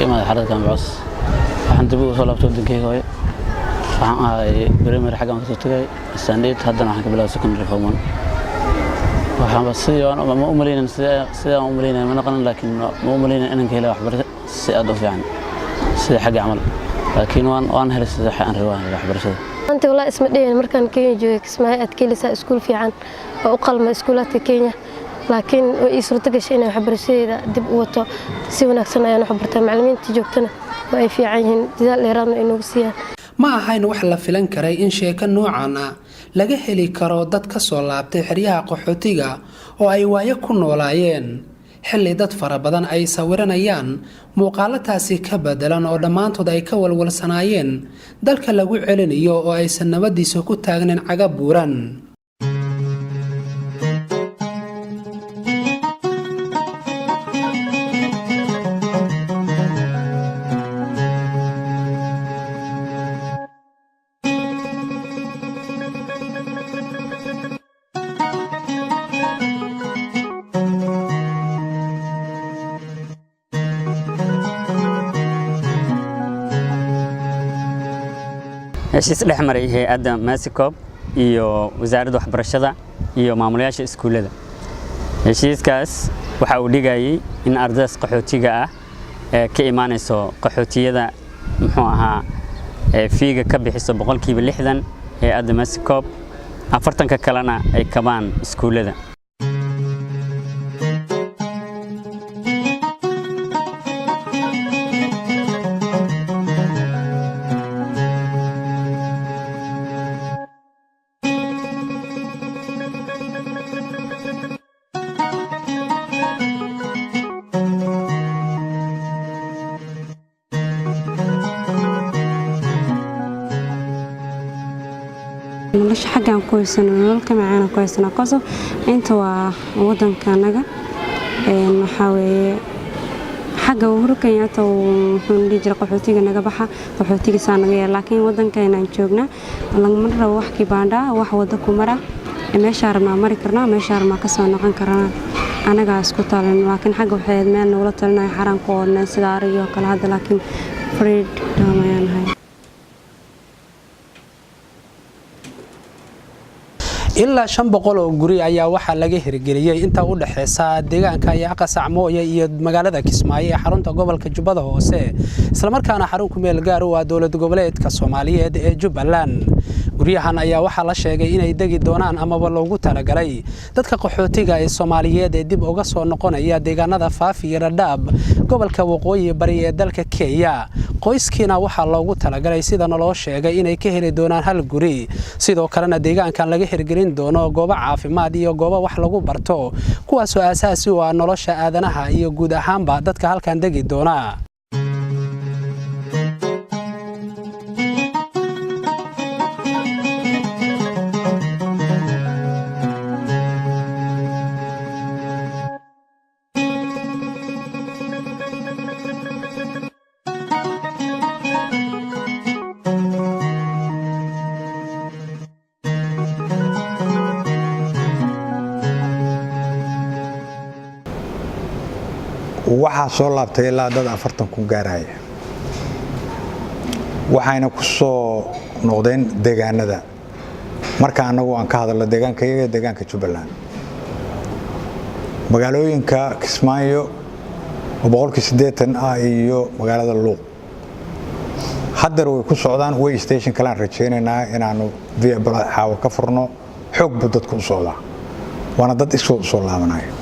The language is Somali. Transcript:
Ka imaaday xarada Kaamboos. Waxaan dib ugu soo laabtay wadankeyga hooyo. Waxaan ahay primary, xaggan kasoo tagay standard, haddana waxaan ka bilaabay secondary form one. Waxaanba sidii aan ma u malaynayn, sidii aan u malaynay ma naqanin, laakiin ma u malaynayn inaan ka helay waxbarasho si aad u fiican sida xagga camal, laakiin waan helay sida aan rabay, waan helay waxbarashada. Maanta walaa isma dhihin markaan Kenya joogay Kismaayo aad ka helaysaa iskuul fiican oo u qalma iskuulaadka Kenya, laakiin way ii suurto gashay inaan waxbarashadeeda dib u wato. Si wanaagsan ayaan wax bartay, macallimiinta joogtana waa ay fiican yihiin, dadaal dheeraadna ay noogu siiyaan. Ma ahayn wax la filan karay in sheeko noocan ah laga heli karo dad ka soo laabtay xeryaha qaxootiga oo ay waayo ku noolaayeen, xilli dad fara badan ay sawiranayaan muuqaalo taasi ka bedelan oo dhammaantood ay ka walwalsanaayeen dalka lagu celinayo oo aysan nabadiisa ku taagnayn caga buuran. Heshiis dhex maray hay-adda Mercy Corps iyo wasaaradda waxbarashada iyo maamulayaasha iskuullada. Heshiiskaas waxa uu dhigayay in ardaydaas qaxootiga ah ee ka imaanayso qaxootiyada, muxuu ahaa, fee-ga ka bixiso 60% hay-adda Mercy Corps, 40-ka kalena ay kabaan iskuullada. Nolosha xaggaan ku haysano nolol ka macaan ku haysanaa kosof inta waa wadanka anaga. Waxaa weeye xagga Uhuru Kenyatta wuxuu dhihi jiray qaxootiga naga baxa, qaxootiga saa naga yeel, laakiin wadankeenaan joognaa, lagama rabo wax kibaandha, wax wada ku mara. Meeshaa rabnaa mari karnaa, meeshaa rabnaa kasoo noqon karnaa, anagaa isku talin. Laakiin xagga waxay ahayd meel nagula talinayo, xaraan ku oodneen sida arigii oo kale. Hadda laakiin freedom ayaan ahay. Ilaa 500 oo guri ayaa waxaa laga hirgeliyey inta u dhexeysa deegaanka Yaaqasac Mooye iyo magaalada Kismaayo ee xarunta gobolka Jubbada Hoose, islamarkaana xarun ku meel gaar u ah dowlad goboleedka Soomaaliyeed ee Jubbaland. Guryahan ayaa waxaa la sheegay inay degi doonaan amaba loogu talagalay dadka qaxootiga ee Soomaaliyeed ee dib uga soo noqonaya deegaanada Faafi iyo Dhadhaab, gobolka Waqooyi Bari ee dalka Kenya. Qoyskiina waxaa loogu talagalay, sida naloo sheegay, inay ka heli doonaan hal guri. Sidoo kalena deegaankan laga hirgelin doono goobo caafimaad iyo goobo wax lagu barto, kuwaasoo aasaasi u ah nolosha aadanaha iyo guud ahaanba dadka halkan degi doona. Waxaa soo laabtay ilaa dad 40,000 gaaraya, waxayna ku soo noqdeen deegaanada. Marka annagu aan ka hadalno deegaankayaga, deegaanka Jubbaland, magaalooyinka Kismaayo oo 80% ah iyo magaalada Luuq haddana way ku socdaan. Way station kalean rajaynaynaa inaanu via Xaawo ka furno. Xoog buu dadku u socdaa, waana dad iskood u soo laabanayo.